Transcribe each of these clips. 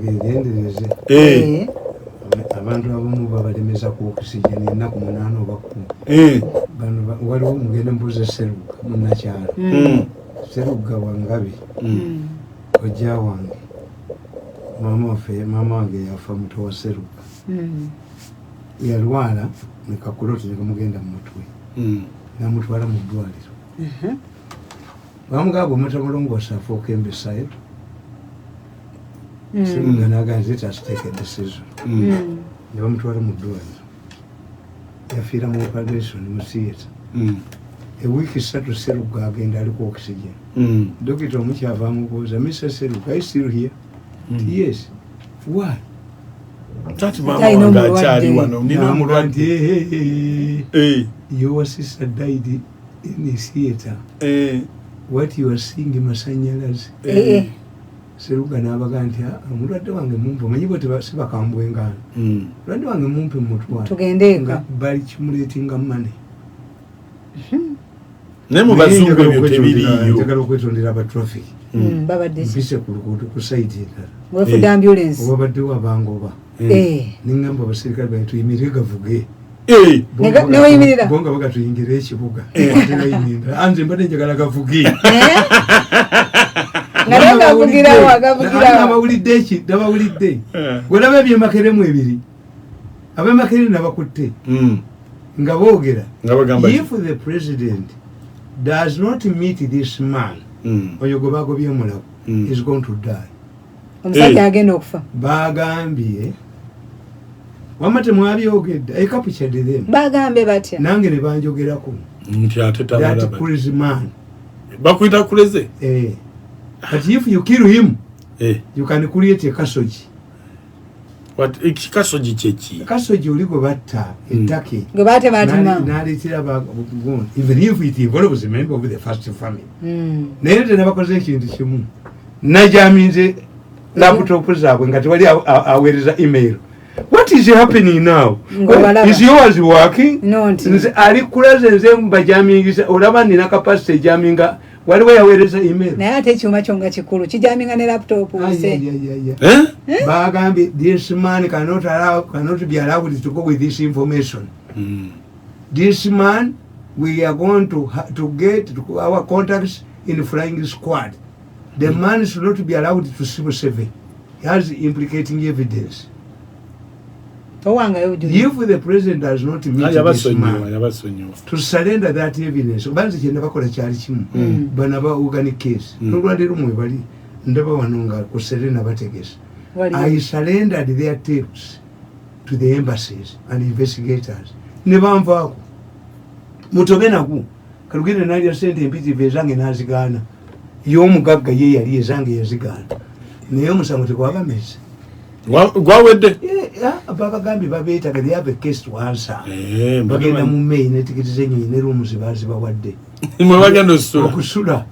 Mugegendereze. Eh, Abantu abamu babalemeza ku oxygen ennaku 8 oba 10. Bano waliwo, mugende mbuuze Seruga munakyalo. Seruga Wangabi, kojja wange, maama waffe, maama wange yafa muto wa Seruga. Yalwala nekakuloti nekamugenda mu mutwe, namutwala mu ddwaliro. Bamugamba omutamulongoosa afuuka imbecile. Seruga naga nti, "Let us take a decision." Ne bamutwala mu ddwaliro, yafiira mu operation mu theatre. Ewiiki 3 Seruga agenda ali ku oxygen. Dokita omukyava amubuuza, "Mr Seruga, are you still here?" "Yes, why?" Tati maama Alina wange omulwadde. akyali wano, nina Namugamba nti, omulwadde. "Hey, hey, hey, your sister died in the theatre. What you are seeing masanyalaze." Seruga n'abaga nti, "Ah, omulwadde wange mumpe, omanyi bwe si bakambwengana. Mulwadde wange mumpe mutwale." Tugende eka. Nga bali kimuleetinga money. Naye mu bazungu ebyo tebiriiyo. Njagala okwetondera aba traffic. Babadde ki? Mpise ku luguudo ku side endala. Wefudde ambulance. Obabaddewo abangoba, neŋŋamba abaserikale bange tuyimirire gavuge. Neweyimirira? Bo nga bagatuyingira ekibuga terayini endala, anze mbadde njagala gavuge. Nga naye gavugirawo, agavugirawo. Nabawulidde eki, nabawulidde. Gwelaba ebyemakeremu ebiri, abemakere nabakutte nga boogera. Nga bagamba ki? If the president does not meet this man, oyo gwe bagobye mulago, is going to die. Omusajja Eh. agenda okufa. Bagambye wamma temwabyogedde, I captured them. Bagambe batya? Nange ne banjogerako. Nti ate That tabalaba. crazy man. Bakuyita crazy? Eh. But if you kill him, you can create a kasogi. Ekikasogi kyeki? Kasogi oli gwe batta ettake. Gwe batematema. Naleetera, even if it involves a member of the first family. Naye tenabakoze ekintu kimu, najaminze laptop zaabwe nga tewali aweereza email. What is happening now? Ng'obalaba. Is yours working? No, nti. Nze ali kulaze, nze mbajamingisa, olaba nina capacity ejaminga, waliwo yaweereza email. Naye ate ekyuma kyo nga kikulu kijaminga ne laptop. Ai, Se ai, ai, ai, ai. Eh? Bagambye this man cannot be allowed to go with this information. This man, we are going to get to our contacts in flying squad. The man should not be allowed to see Museveni. He has implicating evidence. Towangayo bujulizi. If the president does not meet this Yabasonyiwa. man Yabasonyiwa. to surrender that evidence, obanze kyenda bakola kyali kimu. Bano ba organic case, nolwaleero mwe bali ndaba wano nga ku Serena bategese. Wali- I surrendered their tapes to the embassies and investigators ne banvaako mutobe nagwo. Kalugende nalya sente empitirivu, ezange nazigaana, y'omugagga ye yali ezange yazigaana, naye omusango tegwabameze. Gwawedde. Babagambye babeetaga, they have a case to answer. Eh, bagenda mu May ne tikiti z'ennyonyi ne rooms bazibawadde. Mwe bagenda osula. Okusula.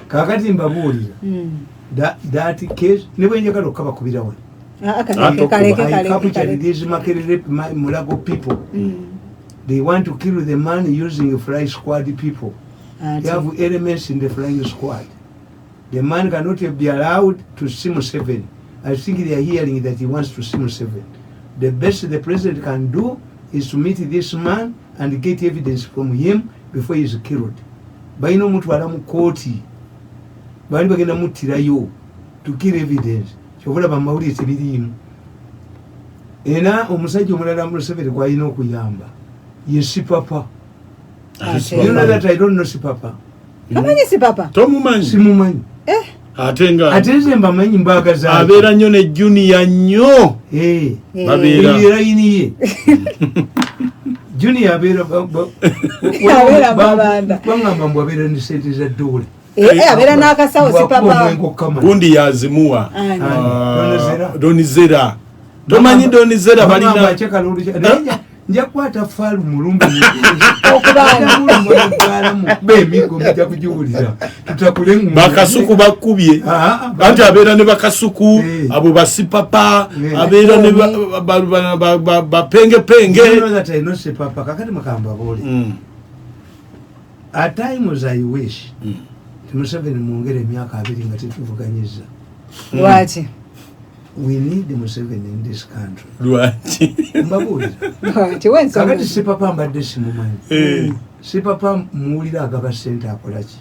Kakati mbabuulira, that case ne bwe njagala okukabakubira wano. Ah, Ah, kaleke, tokuba. kaleke, I kaleke, captured kaleke. these Makerere Mulago people. They want to kill the man using fly squad people. Ati. They have elements in the flying squad. The man cannot be allowed to see Museveni. I think they are hearing that he wants to see Museveni. The best the president can do is to meet this man and get evidence from him before he is killed. Balina omutwala mu kooti, baali bagenda muttirayo to kill evidence. Kyova olaba mawulire tebiriimu. Era omusajja omulala Museveni gwalina okuyamba ye Sipapa. Ate. You know that I don't know Sipapa. Tomanyi si papa? Tomumanyi? Simumanyi. Eh, Ate nga Ate nze mbamanyi, mbagaza. Abeera nnyo ne Junior nnyo. Eh. Eh. Babeera. Erayini ye Junior abeera Abeera Mabanda. Baŋŋamba mbu abeera ne sente za dola. Eh, eh, abeera n'akasawo si papa. Gundi yazimuwa. Ani? Ah, Donizera. Donizera, tomanyi Donizera? Balina Nja kukwata faalu mulumbi. Okubaana. Bemigo mujja kugiwulira, tutakule. Bakasuku bakubye. Ah, ah, Anti abeera ne bakasuku. Eh. Abo basipapa. Eh. Abeera ne bapengepenge. Papa kakati mukamba bole. At times I wish ti Museveni mwongere emyaka 20 nga tetuvuganyiza. Lwaki? We need Museveni in this country. Lwaki? Mbabuulira. Lwaki wensonga? Kakati Sipapa mbadde simumanyi. Eh. Sipapa muwulira agaba sente, akolaki?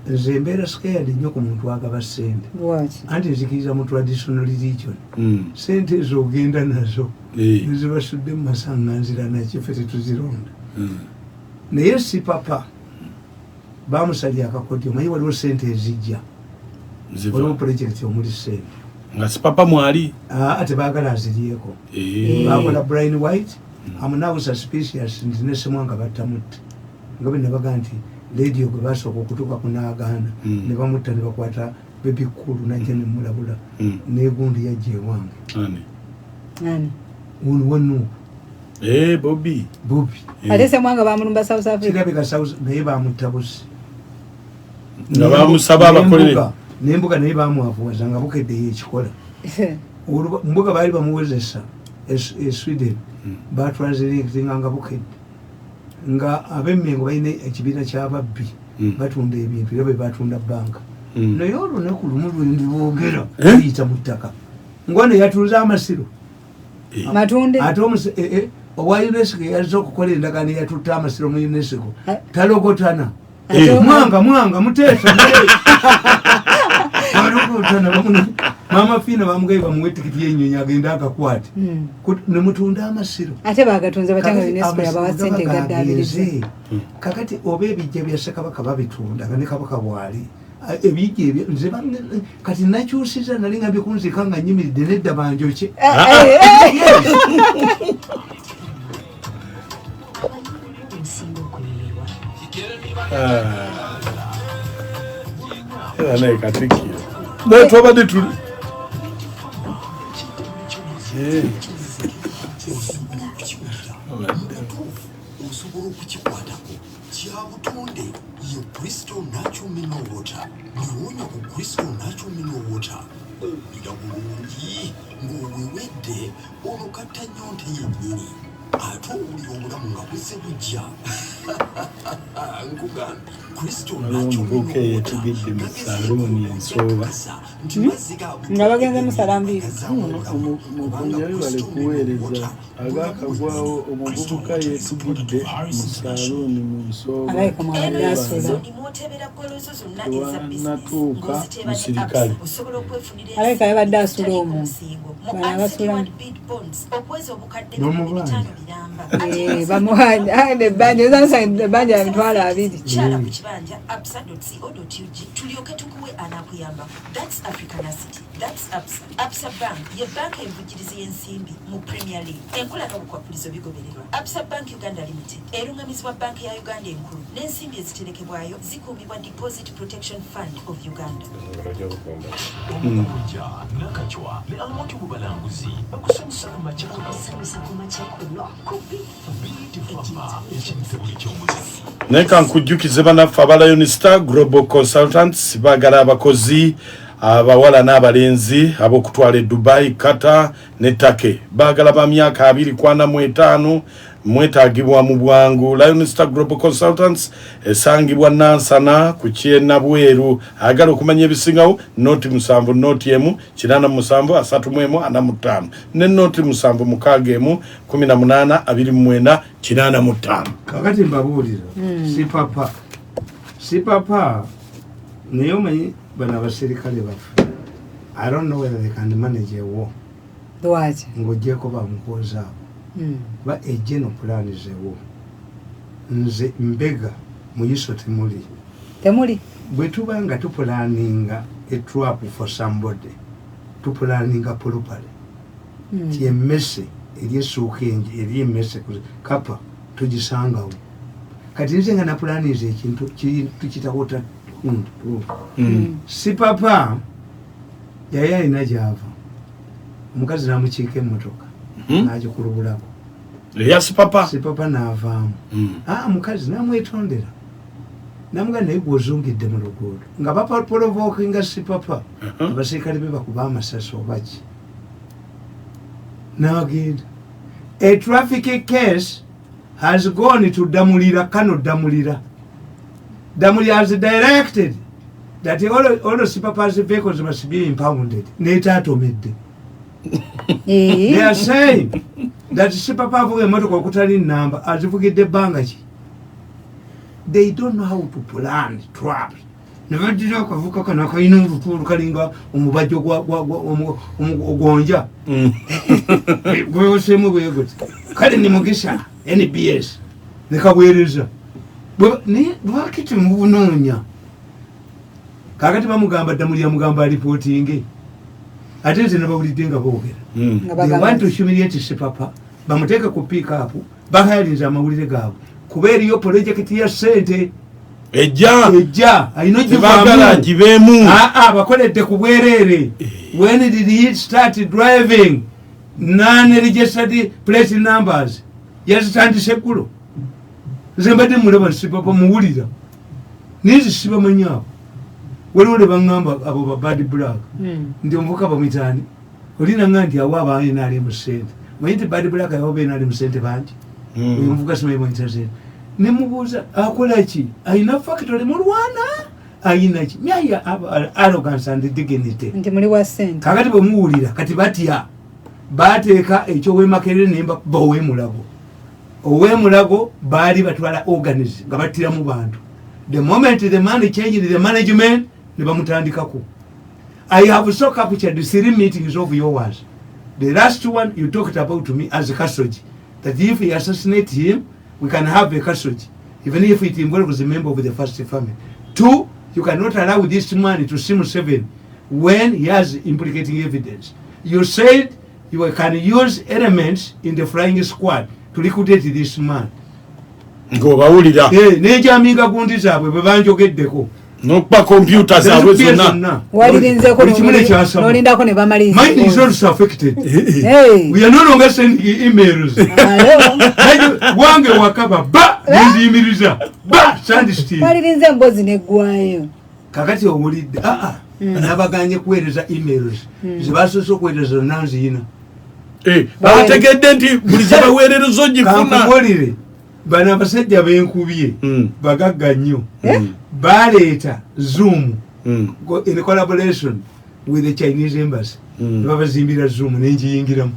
Nze mbeera scared nnyo ku muntu agaba sente. Lwaki? Anti nzikiriza mu traditional religion. Sente ezo ogenda nazo nezibasudde mu masaŋŋanzira, nakiffe tetuzironda. Naye Sipapa bamusalya akakodyo. Omanyi waliwo sente ezijja, Ziva. waliwo projekiti omuli sente. Nga Sipapa mwali. Aa, tebaagala aziryeko. Bakola Brian White. Am now suspicious nti nesemwanga battamutta, nga bwe nabaga nti radio gwe basooka okutuuka ku naagaana ne bamutta ne bakwata bebikulu, najja nemulabula. Negundi yajja ewange. Ani? Ani? Ono wanuuku. Eh, Bobby. Bobi. Ate Semwanga bamulumba South Africa. Kirabika South naye bamutta busi. Nga bamusaba abakolere. Nembuga naye bamwavuwaza nga bukeddeyo ekikola. Mbuga baali bamuwezesa e Sweden. Batranslatinga nga bukedde nga abemmengo balina ekibiina kyababbi. Batunda ebintu era bwe batunda banka. Naye olunaku lumu lwendibogera Eh? liyita mu ttaka ngwano yatunze amasiro. Matunde. Ate owa UNESCO yazze okukola endagaano, eyatutte amasiro mu UNESCO. Eh. Talogotana. Ate Mwanga mwanga muteesa alogotana. Mama Fiina bamugaye bamuwe tikiti yenyonyi agende akakwate. Nemutunda amasiro. Ate bagatunze batya nga Kakati UNESCO amasiro yabawa gaba sente egaddaabiriza? gagenze. Kakati oba ebijja bya Ssekabaka babitunda nga ne kabaka bwali ebijja ebyo nze kati nakyusiza, nali nga bikunzika nga nyimiridde nedda banjoke. Nsinga okunyumirwa. Ah. Era naye katikkiro naye twabadde tuli. Eh. Osobola okukikwatako kya butonde ye Crystal Natural Mineral Water. Bw'onya ku Crystal Natural Mineral Water owulira bulungi ng'owewedde, olwo katta nnyonta yennyini, ate owulira obulamu nga buzze bujja. Nkugambye Crystal Waliwo Natural omuvubuka Mineral Water. eyetugidde mu Gagezeeko saluuni ojja ensooba. kukakasa nti mazzi ga butonde Nga bagenze mu Salambiiri. agazaamu obulamu, kubanga Mukunja webale Crystal Mineral kuweereza Water agakagwawo. Omuvubuka yeetugidde mu saluuni mu nsooba. Alabika mwabadde asula. Tewanatuuka. Musirikale. Alabika yabadde asula omwo. Bano abasulamu. N'omubanja. Eh, bamuwanja. Ah, nebbanja ozansa ebbanja ya 20,000. Kyala ku kibanja absa.co.ug tulyoke tukuwe anaakuyambako. Thats Africanacity, thats Absa. Absa Bank ye banka envujjirizi y'ensimbi mu Premier League. Enkola n'obukwakulizo bigobererwa. Absa Bank Uganda Limited erungamizibwa banka ya Uganda enkulu n'ensimbi eziterekebwayo zikuumibwa Deposit Protection Fund of Uganda. Omukunja Nakacwa ne Amonti Bubalanguzi bakusanyusa ku makya kuno. Okusanyusa ku makya kuno ku Biiti Fama ekintu buli ky'omuziki. Naye kankujjukize bannaffe aba Lion Star Global Consultants baagala abakozi abawala n'abalenzi ab'okutwala e Dubai, Qatar ne Turkey. Baagala ba myaka 25, mwetaagibwa mu bwangu. Lion Star Global Consultants esangibwa Nansana ku Kyenabweru. Ayagala okumanya ebisingawo, 07 01 87 31 45 ne 07 61 18 24 85. Kakati mbabuulira, Sipapa, Sipapa naye omanyi bano abaserikale baffe, I don't know whether they can manage a war. Lwaki? Ng'ogyeko bamukoza abo kuba ejeno plan zewo. Nze mbega muyiso temuli. Temuli. Bwe tuba nga tupulaninga a trap for somebody, tupulaninga properly. Ti emmese eri essuuka engi eri emmese kapa tugisangawo. Kati nze nga napulaninze ekintu tukita water. Sipapa yali alina gyava, omukazi namukiika emmotoka nagikulubulako. Eya Sipapa? Sipapa naavaamu. Aa, mukazi namwetondera, namuga naye gwozungidde mu luguudo nga bapolovokinga Sipapa. Abaserikale be bakuba amasasi obaki nagenda. A traffic case has gone to Damulira. Kano Damulira, Damulira has directed that all Sipapa's vehicles must be impounded. Netaatomedde. They are saying that Sipapa avuga emotoka okutali namba, azivugidde ebbanga ki? They don't know how to plan traps. Nebaddira akavuka kano akalina olutu olukalinga omubajjo ogwonja gwewosemu bweguti, kale ni Mugisha NBS nekaweereza. Naye lwaki temubunoonya? Kakati bamugamba, Ddamuli yamugamba alipootinge, ate nze nabawulidde nga boogera. Nga They bagamba want to humiliate Sipapa, bamuteeke ku pick-up, bahayalinza amawulire gaabwe, kuba eriyo polojekiti ya sente Ejja. Ejja alina. Tebaagala agibeemu. Aa, bakoledde ku bwereere. When did he start driving non-registered plate numbers? Yazitandise eggulo. Nze mbadde mulaba Sipapa, muwulira, naye nze sibamanyi abo. Waliwo ne baŋŋamba abo ba Bad Black nti omuvuka bamwitaani olinaŋŋa nti awo aba NRM sente. Manyi nti Bad Black yawa ba NRM sente bangi. Oyo omuvuka simanyi bamwita sente, nemubuuza akola ki, ayina factory mulwana, ayina ki? Naye arrogance and dignity. Nti muli wa sente. Kakati bwe muwulira kati batya, bateeka ekyowemakerere nemba owemulago. Owemulago baali batwala organs nga battiramu bantu. The moment the man changed the management, ne bamutandikako. I have so captured three meetings of yours. The last one, you talked about to me as a Kasoji, that if we assassinate him, we can have a Kasoji, even if it involves a member of the first family. Two, you cannot allow this man to see Museveni when he has implicating evidence. You said you can use elements in the flying squad to liquidate this man. Ng'obawulira. Eh, nejaminga gundi zaabwe bwe banjogeddeko. N'okuba kompyuta zaabwe zonna. Walirinzeko. Buli kimu nekyasama. N'olindako ne bamaliriza. Mine is also affected. Hey. We are no longer sending emails. Alo. Naye wange wakaba ba nenziyimiriza ba sandsteel. Walirinze emboozi neggwayo. Kakati owulidde, aa, nabaganye kuweereza emails zebasoose okuweereza zonna nziyina. Eh, bategedde nti buli gye baweerereza ogifuna. Kankubuulire, bano abasajja benkubye bagagga nnyo. Baleeta Zoom in collaboration with the Chinese embassy. Nebabazimbira Zoom, nenjiyingiramu.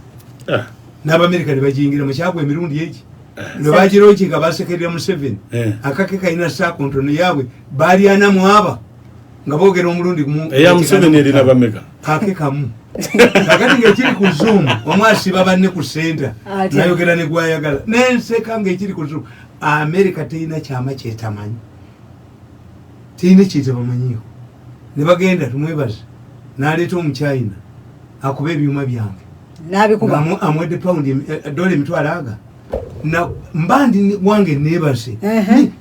N'Abamerika ne bagiyingiramu. Kyagwa emirundi egi lwe bagiroki nga basekerera Museveni. Akake kalina saakontono yaabwe baali ana mu aba nga boogera omulundi gumu. Eya Museveni erina bameka? Kake kamu. Kakati ngaekiri ku Zoom, omu asiba banne ku senta. Atya. Nayogera ne gwayagala nenseka ngaekiri ku Zoom. Amerika terina kyama kyetamanyi, terina kyetabamanyiiko. Ne bagenda, tumwebaze n'aleeta Omuchina akuba ebyuma byange. N'abikuba. Amuwadde paundi dola 500,000 aga. Na mba ndi wange neebase.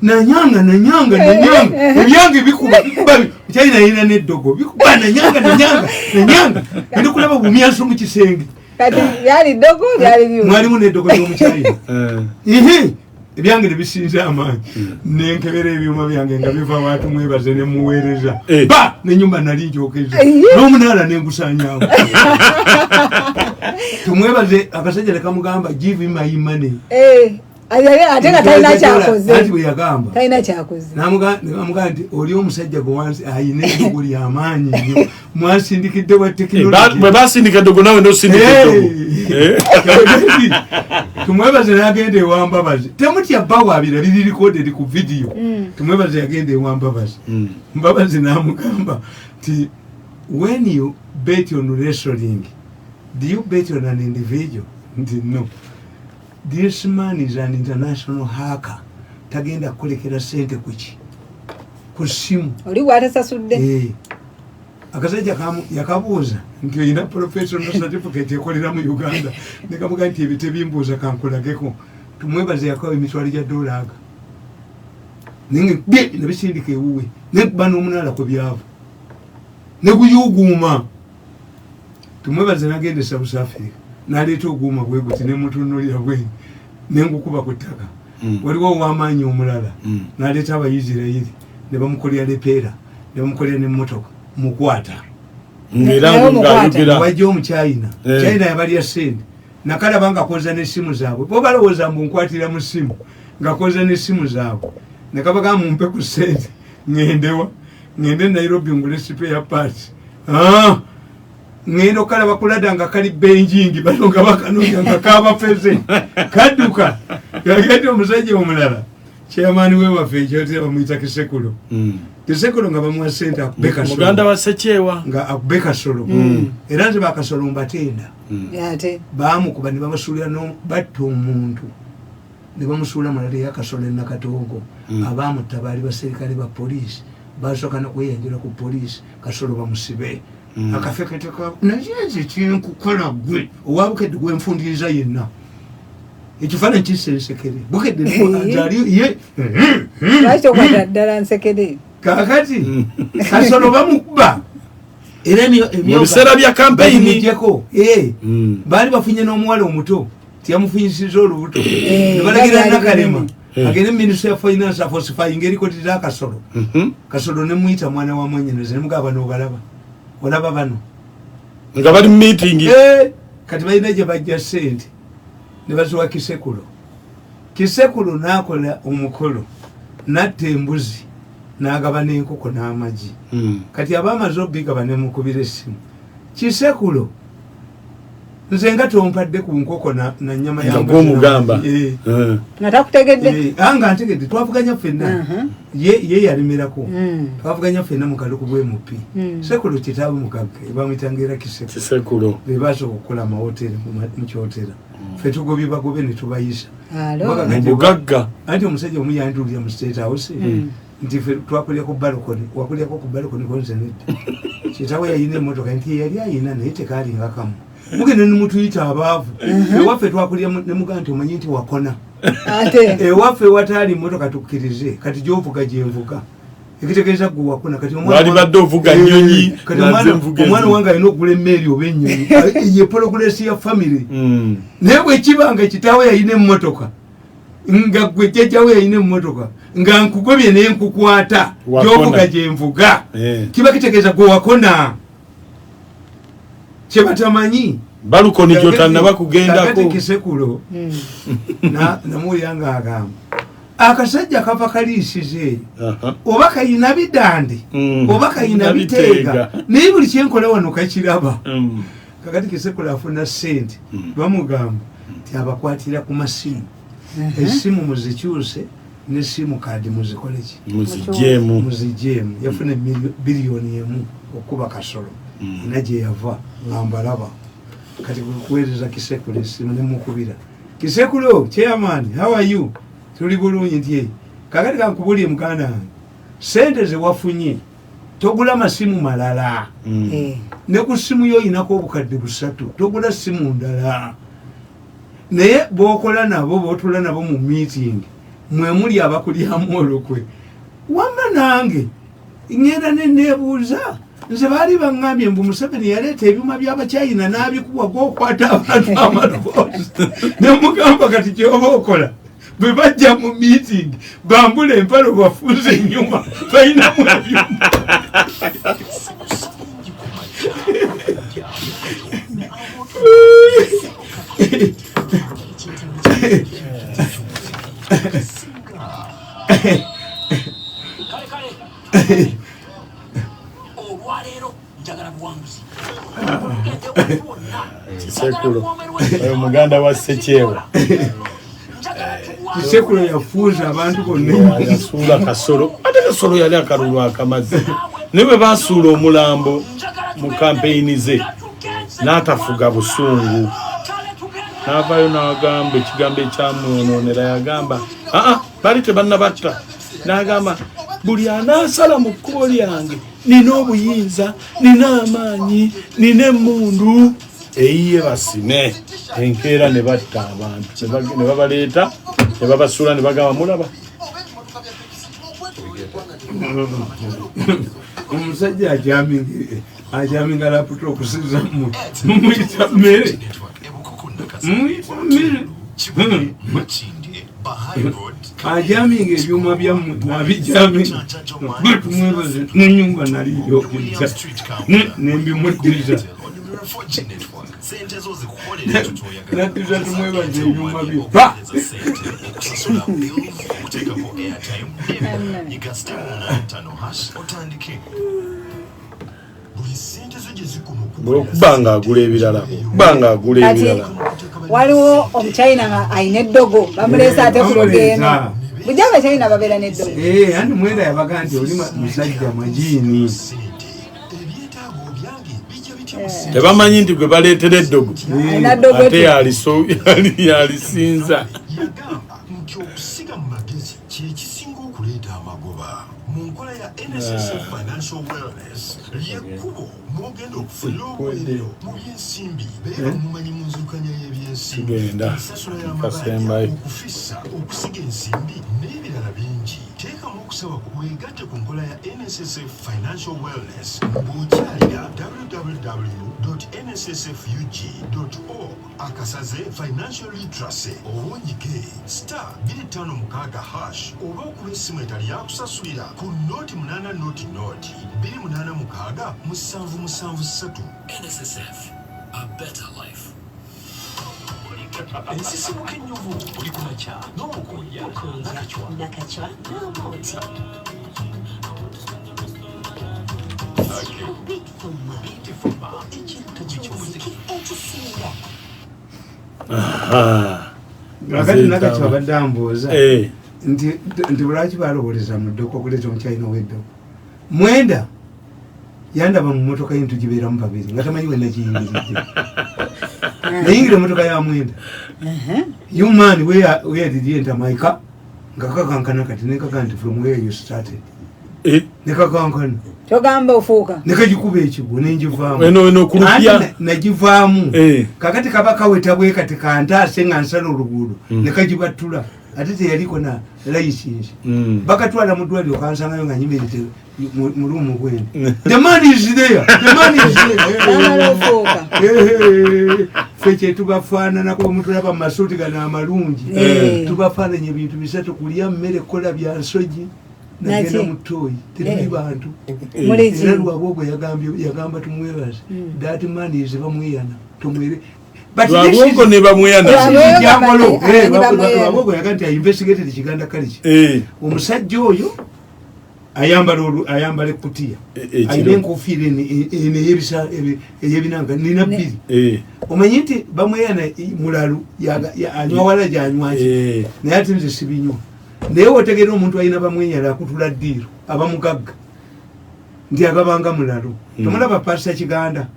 Nanyanga, nanyanga, nanyanga, ebyange bikuba bikuba. China yina neddogo bikuba, nanyanga, nanyanga, nanyanga, ndi kulaba bumyanso mu kisenge. Kati byali ddogo, byali byuma. Mwalimu neddogo ly'Omuchina. Ihe, ebyange nebisinza amaanyi, nenkebera ebyuma byange nga biva watu mwebaze nemuweereza. Ba nenyumba nali njokeza n'omunaala nengusanyawo. Tumwebaze akasajja nekamugamba, "Give him my money." Eh, ate nga talina kyakoze. Anti bwe yagamba Talina kyakoze. Namugamba nti oli omusajja gwe wansi ayina eddogo lyamaanyi nnyo, mwasindikidde wa Eh, tekinologi. Bwe basindika eddogo, nawe nosindika eddogo. Tumwebaze nagenda ewambabazi. Temutya bawaabira, biri recorded ku video. Tumwebaze yagenda ewambabazi. Mbabazi namugamba nti when you bet on wrestling, do you bet on an individual? Nti no, this man is an international hacker, tagenda kukulekera sente kuki ku simu. Oli bwatasasudde. Eh. Akasajja yakabuuza nti oyina professional certificate ekolera mu Uganda? Nekamuga nti ebyo tebimbuuza, kankulageko. Tumwebaze yakawa emitwalo gya dola aga nenge bye nebisindika ewuwe, nekuba n'omunaala kwe byava neguyuguuma. Tumwebaze nagenda e South Africa naleeta oguuma bwe guti, nemutunulira bweni nengukuba ku ttaka. Waliwo ow'amaanyi omulala naleeta Abaisirairi ne bamukolera lepeera, ne bamukolera nemmotoka mukwata. Ng'era Naye omukwata. ng'ayogera. Wajja Omuchina. Eh. China yabalya sente, nakalaba nga koza n'essimu zaabwe. Bo balowooza mbu nkwatira mu ssimu, nga koza n'essimu zaabwe. Nekabaga mumpe ku sente ŋŋendewa. Ngende Nairobi ngule spare parts. Ah, ngenda okalaba kulada nga kali Beijing, bano nga bakanoonya nga kabafeze kadduka. Kakati omusajja omulala chairman we waffe ekyotera bamuyita Kisekulo. Kisekulo nga bamuwa sente akube Kasolo. Muganda wa Sekyewa. Nga akube Kasolo. Era nze bakasolo mbatenda. Ate Bamukuba ne bamusuulira, batta omuntu ne bamusuula mulala eyakasolo enakatoogo. Abamutta baali baserikale ba poliisi, basooka nokweyanjula ku poliisi, Kasolo bamusibe. Akafeketeka naye nze kyenkukola gwe owabukedde gwenfundiriza yenna ekifaananyi kissa ensekere Bukedde nze ali ye. Lwaki tokwata ddala nsekere? Kakati Kasolo bamukuba era Mu biseera bya campaign. Bagimuggyeko. Baali bafunye n'omuwala omuto, tiyamufunyisiza olubuto. Eh, Ne balagira byali Nakalema binene. agende ministry ya finance afalsifying erikoti za Kasolo. Kasolo nemuyita mwana wa mwenyereza, nemugaba bano obalaba, olaba bano. Nga bali mu meeting. Eh, kati balina gye bajja sente ne baziwa Kisekulo. Kisekulo n'akola omukolo, natta embuzi n'agaba n'enkoko n'amagi. Kati aba amaze obigaba, nemukubira essimu, "Kisekulo, nze nga tompadde ku nkoko na nyama ya Nga mbuzi gw'omugamba. n'amagi." Eh. Nga takutegedde. Eh, ah, nga ntegedde, twavuganya ffenna. Ye yalemerako. Twavuganya ffenna mu kaluku bwemupi. Sekulo kitaawe mugagga, bamuyitanga era Kisekulo. Kisekulo. Be basooka okukola amahoteri mu Kyotera. Ffe tugobye bagobe ne tubayisa. Alo. Mugagga. Mu bugagga. Anti omusajja omu yandulira mu State House nti ffe twakulyako balcony, wakulyako ku balcony konze nedda. Kitaawe yayina emotoka, nti yali ayina naye tekalinga kamu, mugenda nemutuyita abaavu. Ewaffe twakulya nemugaa nti omanyi nti wakona. Ate ewaffe wataali motoka tukkirize, kati gyovuga gyenvuga, ekitegeeza gwe wakona. Kati Wali badde ovuga nnyonyi, kati nga nze nvuga omwana ezo. wange alina okugula emmeeri oba ennyonyi, ye progress ya family. Naye bwe kiba nga kitaawe yalina emmotoka, nga gwe jjajjawe yalina emmotoka, nga nkugobye nenkukwata, Wakona. gyovuga gyenvuga, Eh. kiba kitegeeza gwe wakona, kyebatamanyi. Balcony gyotannaba Kakati kugendako. Kisekulo namuwulira ng'agamba akasajja kava kaliisiza eyo, oba kayina bidandi, oba kayina Biteega. biteega, naye buli kyenkola wano kakiraba. Kakati Kisekulo afuna sente, bamugamba nti abakwatira ku masimu, essimu muzikyuse ne simu kaadi muzikoleki? Muzigyemu. Muzigyemu. Yafuna 1 billion okuba Kasolo ina gye yava nga mbalaba. Kati kuweereza Kisekulo essimu, nemukubira, "Kisekulo, chairman, how are you?" "Tuli bulungi." Nti, "Eh, kakati kankubulye muganda wange, sente zewafunye togula masimu malala. Ne ku simu yo oyinako 3,000, togula simu ndala. Naye bokola nabo, botula nabo mu meeting, mwe muli abakulyamu olukwe. Wamma nange ŋŋenda neneebuuza, nze baali baŋŋambye mbu Museveni yaleeta ebyuma by'abachina n'abikuwa gwokwata abantu amaloboozi." Nemugamba, "Kati kyoba okola, bwe bajja mu meeting bambula empalo bafuuze enyuma, balinamu ebyuma." Sanyusa bingi ku makya Kale kale, olwaleero njagala buwanguzi. Kisekulo oyo muganda wa Sekyewa. Kisekulo yafuuza abantu bonna. Yasuula Kasolo, ate Kasolo yali akalulu akamaze, naye bwe basuula omulambo mu kampeyini ze n'atafuga busungu, n'avaayo n'agamba ekigambo ekyamwonoonera. Yagamba aa baali tebannabatta, n'agamba, "Buli anaasala mu kkubo lyange, nina obuyinza, nina amaanyi, nina emmundu eyiye basime." Enkeera ne batta abantu, ne babaleeta ne babasuula ne bagamba, "Mulaba." Omusajja ajaminga laptop sizammwe, mumuyita mmere, mumuyita mmere. Ajaminga ebyuma byammwe nabijaminga, tumwebaze nenyumba naliyo okujja nembimuddiza. Nadduza tumwebaza ebyuma bye ba Okuba nga agula ebirala, okuba nga agula Kati ebirala. waliwo omuchina nga alina eddogo, bamuleese ate ku lugendo. Bamuleeta. Bujja abachina babeera n'eddogo. Eh, anti Mwenda yabaga nti oli musajja majiini. Tebamanyi nti gwe baleetera eddogo Alina ddogo ate etyo. yalisinza. Yagamba nti okusiga mu magezi kyekisinga okuleeta amagoba mu nkola ya NSSF Financial Wellness, lyekkubo mwogenda okufunira obuweerero mu byensimbi. Beera omumanyi mu nzirukanya y'ebyensimbi, Tugenda. ensasula y'amabanja, Kasembayo. okufissa, okusiga ensimbi n'ebirala bingi. Teekamu okusaba ku weegatte ku nkola ya NSSF Financial Wellness ng'okyalira www nssfug org akasaze financial literacy, oba onyige *256# oba okuba essimu etali yakusasulira ku 0800 286 773. NSSF, a better life. Ensisimuka ennyuvu buli ku makya n'omukunja Nakacwa. Nakacwa n'Amooti. Bitfuma. Bitfuma. Ekirungo ky'omuziki ekisinga. Kakati Nakacwa abadde ambuuza Eh, nti lwaki balowoleza mu ddogo okuleeta omukyalina ow'eddogo. Mwenda yandaba mu motoka ye ntugibeeramu babiri nga tamanyi wenakiyingiridde. Nayingira emotoka ya Mwenda. "You man, where did you enter my car?" Nga kakankana kati nekaga nti, "From where you started." Nekakankana. Togamba ofuuka. Nekagikuba ekigwo nenjivaamu. Eno eno okulupya. Anti nagivaamu. Kakati kaba kaweta bwe kati kantaase nga nsala oluguudo, nekagibattula, ate teyaliko na license. Bakatwala mu ddwaliro, kansangayo nga nyimiridde mu room bwene. "The man is there, the man is there." Bamala ofuuka. Ehe, ffe kyetubafaananako, mutulaba mu masuuti gano amalungi, tubafaananya ebintu bisatu: kulya mmere, kukola bya nsogi, nagenda Naki? mu ttooyi. Tetuli bantu. Muliki. Era Lwabwogo yagambye, yagamba tumwebaze, "That man is bamweyana, tumwere." But this is- Lwabwogo ne bamweyana. Lwabwogo Jangolo, amanyi bamweyana. Lwabwogo yagamba nti I investigated Kiganda culture. Omusajja oyo ayambala ayambala ekutiya, Ekiro. alina enkofiira eno ey'ebinanga, nina bbiri. Omanyi nti bamweyana mulalu, anywa wala gyanywaki, naye ate nze sibinywa. Naye wotegeera omuntu alina bamweyana akutula ddiiro, aba mugagga, nti agabanga mulalu. Tomulaba Pasita Kiganda?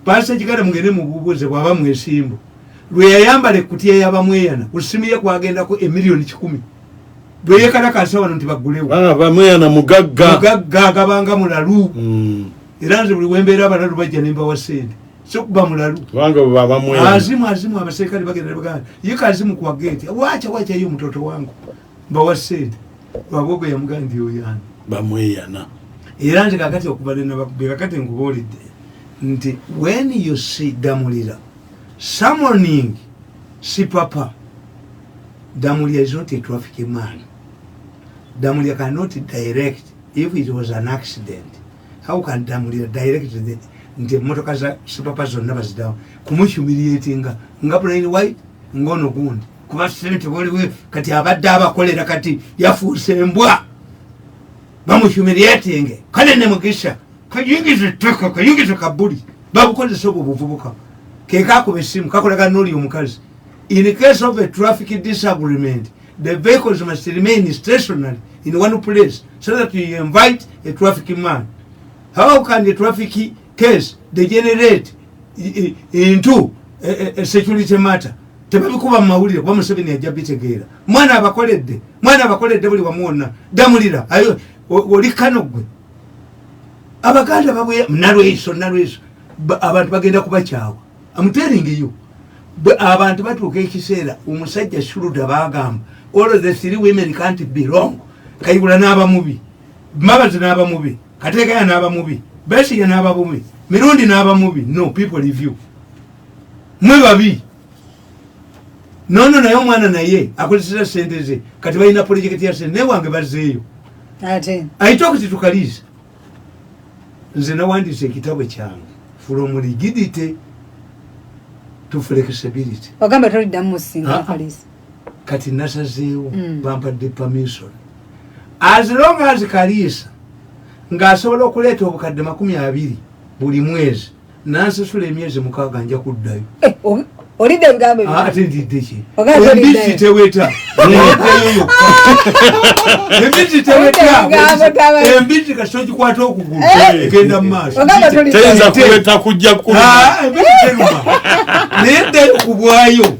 Pasita Kiganda mugende mubuubuze bwaba mwesimbu lwe yayambala ekutiya yabamweyana, ku ssimu ye kwagendako 100,000,000 lweyekalakasa wano nti baggulewo. Ah, bamweyana mugagga. Mugagga, agabanga mulalu. Era nze buli wembeera abalalu bajja nembawa sente, sikuba mulalu. Kubanga bwe bamweyana. Azimu, azimu, abaserikale bagenda bagamba ye kazimu kwa gate, wacha wacha hiyo mtoto wangu, mbawa sente. Lwabwogo yamugamba nti oyani Bamweyana. Era nze kakati okuva nenabakubye, kakati nkubuulidde nti when you see Damulira summoning Sipapa, Damulira is not a traffic man. Damulira cannot direct. If it was an accident, how can Damulira direct nti emotoka za Sipapa zonna bazidawo kumuhumiliatinga nga plain white ngono gundi kuba sente waliwo kati abadde abakolera, kati yafuuse embwa, bamuhumiliating. Kale ne Mugisha kayingiza ettaka, kayingiza kabuli, babukozesa obwo buvubuka kekakuba essimu kakolagana n'oli omukazi. In case of a traffic disagreement, the vehicles must remain stationary in one place so that you invite a traffic man. How can the traffic case degenerate into a security matter? Tebabikuba mu mawulire kuba Museveni ajja bitegeera. Mwana abakoledde, mwana abakoledde buli wamu wonna. Damulira ayo oli kano gwe Abaganda babwe Nalweso, Nalweso, abantu bagenda kubakyawa. I'm telling you. Abantu batuuka ekiseera omusajja Shuruda bagamba all of the three women can't be wrong. Kayigula n'aba mubi, Mabazi n'aba mubi, Kategaya n'aba mubi, Besigye n'aba mubi, Mirundi n'aba mubi. No people review mwe babi nono. Naye omwana naye akozesa sente ze, kati balina projekiti ya sente naye wange bazzeeyo. Ate I talked to Kalisa. Nze nawandiisa ekitabo kyange. From rigidity to flexibility. Ogamba toliddamu musinkana? Ah. Kalisa. Kati nasazeewo, bampadde permission. As long as Kaliisa ng'asobola okuleeta obukadde 20 buli mwezi nansasula emyezi 6, nja kuddayo. Eh, olidde ebigambo ebyo? Ah, ate ndidde ki? Ogamba Embizzi toliddayo. teweta, neddayo yokka. Embizzi teweta. Ebigambo tabayi. Embizzi kasita ogikwata okugulu, egenda mu maaso. Ogamba toliddayo. Teyinza kuweta kujja kuluma. Ah, embizzi teruma, naye ddayo ku bwayo.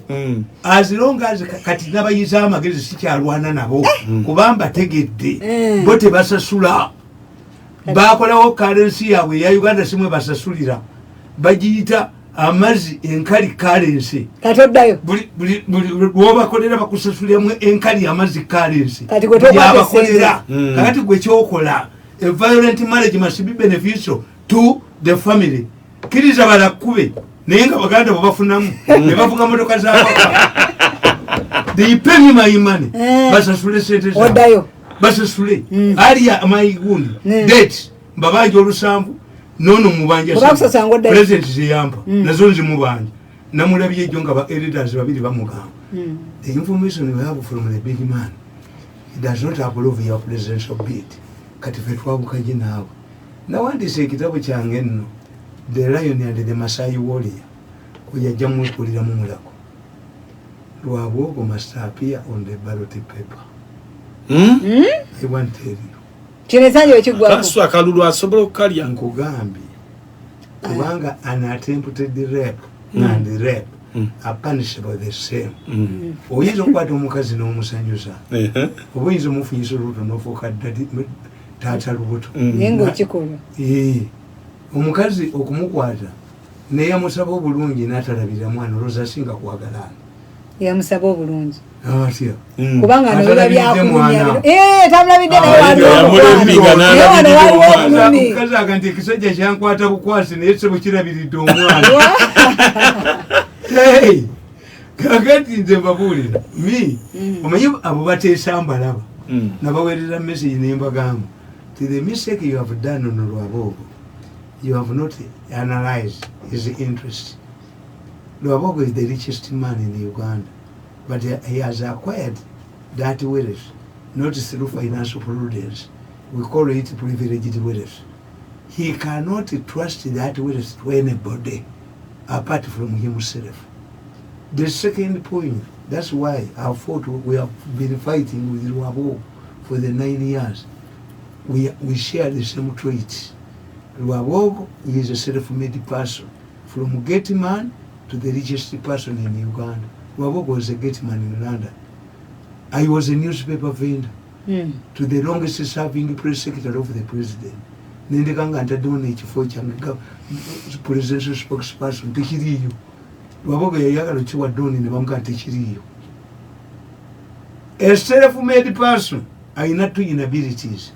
As long as kati nabayiza amagezi, sikyalwana nabo kuba mbategedde. Bo tebasasula, bakolawo currency yaabwe eya Uganda, simwe basasulira, bagiyita amazzi enkali currency. Kati oddayo? Buli lwobakolera bakusasuliramu enkali amazzi currency. Kati gwe tokwata Yabakolera. essente. Kakati gwe kyokola, a violent marriage must be beneficial to the family. Kkiriza balakube, naye nga baganda bo bafunamu ne bavuga motoka zabaka. They pay me my money. Basasule sente zaabwe. Oddayo? Basasule aliya maigundi det mbabanja olusanvu nono mubanja. Bwe bakusasula ng'oddayo? President zeyampa nazo nzimubanja. Namulabye ejjo nga ba elders babiri bamugamba, "The information we have from the big man, he does not approve your presidential bid." Kati fe twabukaje naawe. Nawandiisa ekitabo kyange nno, The Lion and the Masai Warrior, oyajja mwekuliramu Mulago. Rwabwogo must appear on the ballot paper. I want tell you. Kino ekisanja wekiggwako. Kasu akalulu asobola okukalya. Nkugambye, kubanga an attempted rape and rape are punishable the same. Oyinza okukwata omukazi n'omusanyusa, oba oyinza omufunyisa olubuto n'ofuuka taata lubuto. Naye ngaokikolwa. Ee, omukazi okumukwata neyamusaba obulungi n'atalabirira mwana, olowooza asinga kwagalaani? Yamusaba obulungi. Atya? Kubanga no biba Atalabidde byakulumya. mwana. Eh, tamulabidde, naye Ah, waliwo yamulembinga omukwano. Naye wano n'alabirira waliwo omwana. obulumi. Omukazi aga nti ekisajja kyankwata bukwasi, naye sebo kirabiridde omwana. Hey! Kakati nze mbabuulira mi, omanyi abo bateesa mbalaba. Nabaweereza message nembagamba ti the mistake you have done on Rwabwogo, you have not analyzed his interest. Rwabwogo is the richest man in Uganda, but he has acquired that wealth not through financial prudence. We call it privileged wealth. He cannot trust that wealth to anybody apart from himself. The second point, that's why I fought, we have been fighting with Rwabwogo for the 9 years. We share the same traits. Rwabwogo is a self-made person, from gate man to the richest person in Uganda. Rwabwogo was a gate man in London. I was a newspaper vendor to the longest serving press secretary of the president. Nendeka nga ntaddewo n'ekifo kyange nga presidential spokesperson, tekiriiyo. Rwabwogo yayagala okiwa Doni ne bamugaa tekiriiyo. A self-made person ayina two inabilities.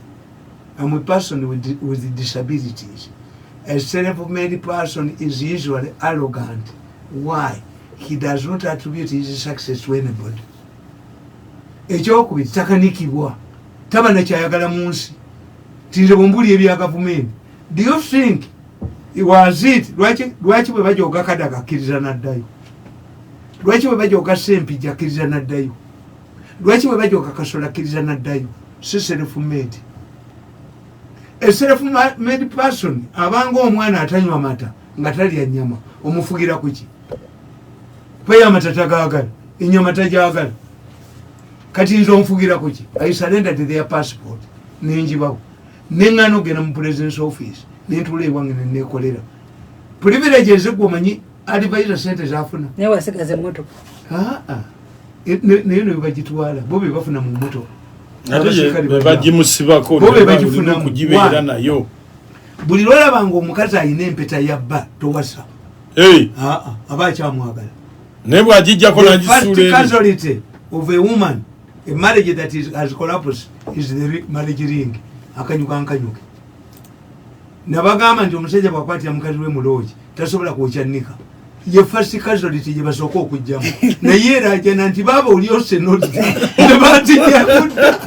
I'm a person with disabilities. A self-made person is usually arrogant. Why? He does not attribute his success to anybody. Ekyokubiri, takanikibwa, taba nakyayagala mu nsi. Tinze bwembuli ebya gavumenti, do you think was it lwaki bwe bajoga Kadaga akkiriza naddayo? Lwaki bwe bajoga Sempijja akkiriza naddayo? Lwaki bwe bajoga Kasola akkiriza naddayo? Si self made. A self made person abanga omwana atanywa mata nga talya nyama, omufugira kuki? Kubayo amata tagaagala, enyama tajagala. Kati nze onfugira kuki? I surrendered their passport nenjibawo, neŋŋana ogenda mu president's office, nentula ewange nenekolera privileges. Gwe omanyi advisor sente zafuna? Naye wasigaza emmotoka. Aa, naye ne bagitwala, bo be bafuna mu motoka. Ate Abasirikale bwe bagimusibako Bo be bagifunamu. okugibeera Why? nayo. Buli lwolabanga omukazi alina empeta ya bba, towasa. Hey, Aa, aba akyamwagala. Naye bw'agijjako The first n'agisuula eri. casualty of a woman, a marriage that is, has collapsed, is the marriage ring. Akanyuka nkanyuke. Nabagamba nti omusajja bwakwatira mukazi we muloogi, tasobola kwokya nika. Ye first casualty gye basooka okugjamu, naye era ajana nti baaba oli osenodde ne batijjakudda.